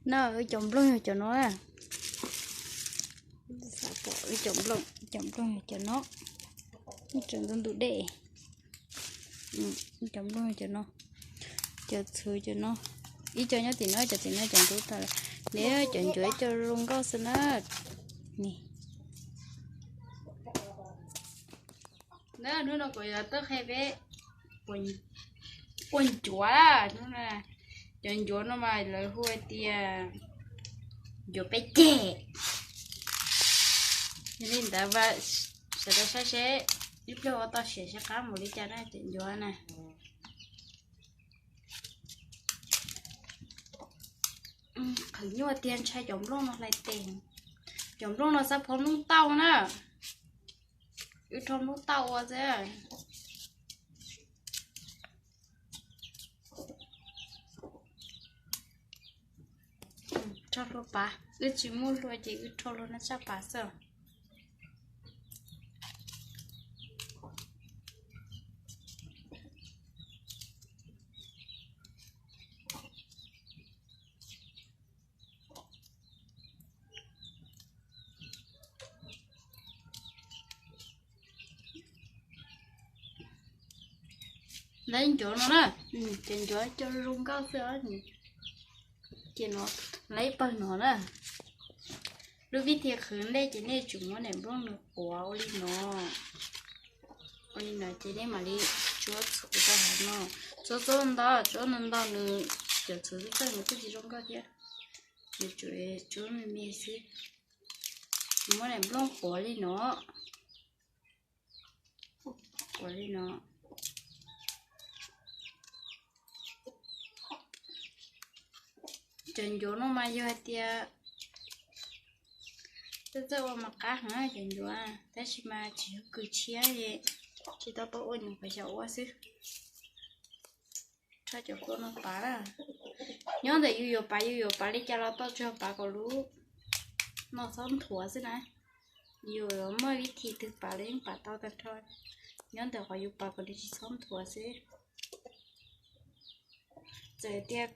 Na, wb cov nplooj yog cov no na. Wb cov nplooj, cov nplooj yog cov no. Tseem ntub ntub dej. Cov nplooj yog cov no. Cov txhuv cov no. Ib co nyob tim no, cov tim no cov ntub tag lawm. Nws cov ncuav ib co zoo nkauj xwb na. Ni. Na, hnub no kuv yuav tuaj qhia peb ua ncuav. Hnub no, cov ncuav no mas lawv hu hais tias ncuav peb ceg. Yog li ntawd, sawv daws saib seb ib pliag ua tau siav seb qab mus li cas na cov ncuav na. Qhwv nyuaj tiag, ntshai cov nplooj no hlais tes. Cov nplooj no xab phob nplooj tauj na. Wb rho nplooj tauj ua xwb. Rho hlua pav, wb tsis muaj hlua ces wb rho hlua nab tsaj pav xwb. Lawv ncuav no na, ces ncuav cov zoo nkauj xwb. Ces no, lawv ib pawg no na. Lub vib thi qhwv nplej ces nej tsum muab daim nplooj nws quav ua li no. Ua li no ces nej mam li tsuab txhuv rau hauv no. Tsuab txhob ntau, tsuab ntau ntau nws cov txhuv txawj nws kuj tsis zoo nkauj thiab. Nws tsuab me me xwb. Muab daim nplooj quav li no. Quav li no. Cov ncuav no mas yog hais tias txawj txawj ua mas qab heev cov ncuav, tab sis mas tsis yog kws tshiab, tsis tau paub ua, nyuam qhuav xyaum ua xwb. Rho cov hlua no pav na. Nyob ntawm yus yuav pav, yus yuav pav li cas los tau, tsuas yog pav kom lub no txhob nthuav xwb na. Yus yuav muaj vib thi twg pav los yeej pav tau tag nrho. Nyob ntawm qhov yus pav kom nws tsis txhob nthuav xwb. Txawm tias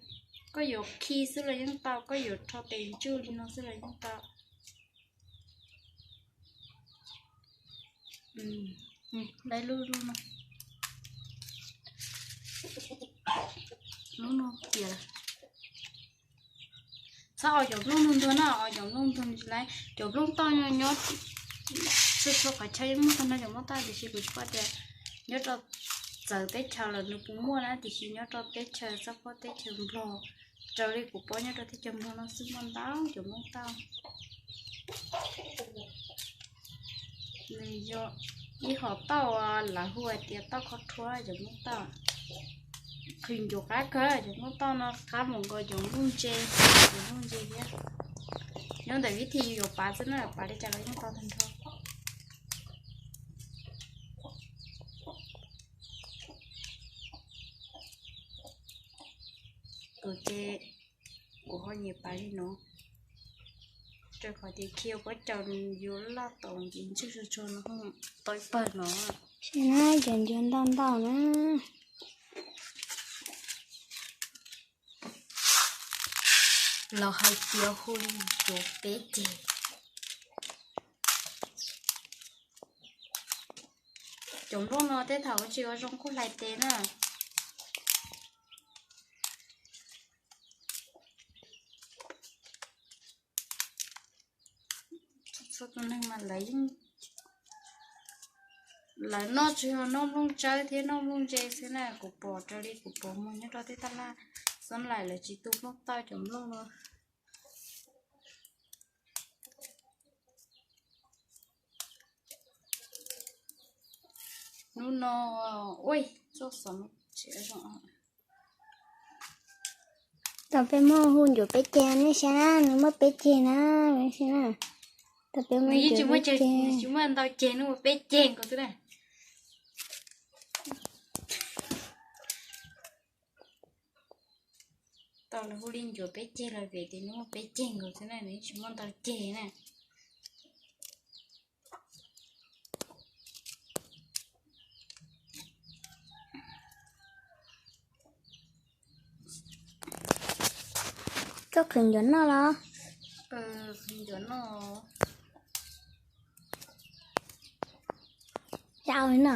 koj yuav khi xwb los yeej tau, koj yuav rho tes ntswj li no xwb los yeej tau. Lub lub no, lub no tias txhob ua cov nplooj ntuag ntuag na, ua cov nplooj ntuag tsis laib. Cov nplooj tauj nyob txhua txhua qhov chaw yeej muaj tag nrho cov nplooj tauj, tiam sis kuv tsis paub tias nyob rau txawv teb chaws lawm nws puas muaj na, tiam sis nyob rau teb chaws Xab Phob teb chaws Nplog, raws li kuv paub nyob rau teb chaws Nplog no xwb muaj ntau cov nplooj tauj. Nws yog ib hom tauj, lawv hu hais tias tauj kho rhuab cov nplooj tauj. Qhwv ncuav qab kawg, cov nplooj tauj no qab mus nkaus cov nplooj ntse, cov nplooj ntse thiab. Nyob ntawm vib thi yus yuav pav xwb na, pav li cas los yeej tau tag nrho. Kuv ces kuv ho nyiam pav li no, rau qhov tias khi ua pob caus yus laj tau ntswj tsuag tsuag no, tau ib pawg no. Saib na, cov ncuav ntau ntau na. Los hais tias hu li ncuav peb ceg. Cov nplooj no tej thaum tsis ua zoo kuj hlais tes na. Txhua tus neeg mas lawv yeej, lawv noj tsuas yog noj nplooj tsawb thiab noj nplooj ntse xwb na. Kuv pom raws li kuv pom mus nyob rau tej taj laj xob laim lawv tsis tu nplooj tauj cov nplooj no. Hnub no, ua, txoj xov tsis zoo. Tau peb muab hu ncuav peb ceg, nej saib na, nws muaj peb ceg na, nej saib na. Tau peb muab ncuav peb ceg, tsis muaj ntau ceg, nws muaj peb ceg nkaus xwb na. Tau lawv hu li ncuav peb ceg los vim tias nws muaj peb ceg nkaus xwb na, nws tsis muaj ntau ceg na. Koj qhwv ncuav noj los? Cau li no.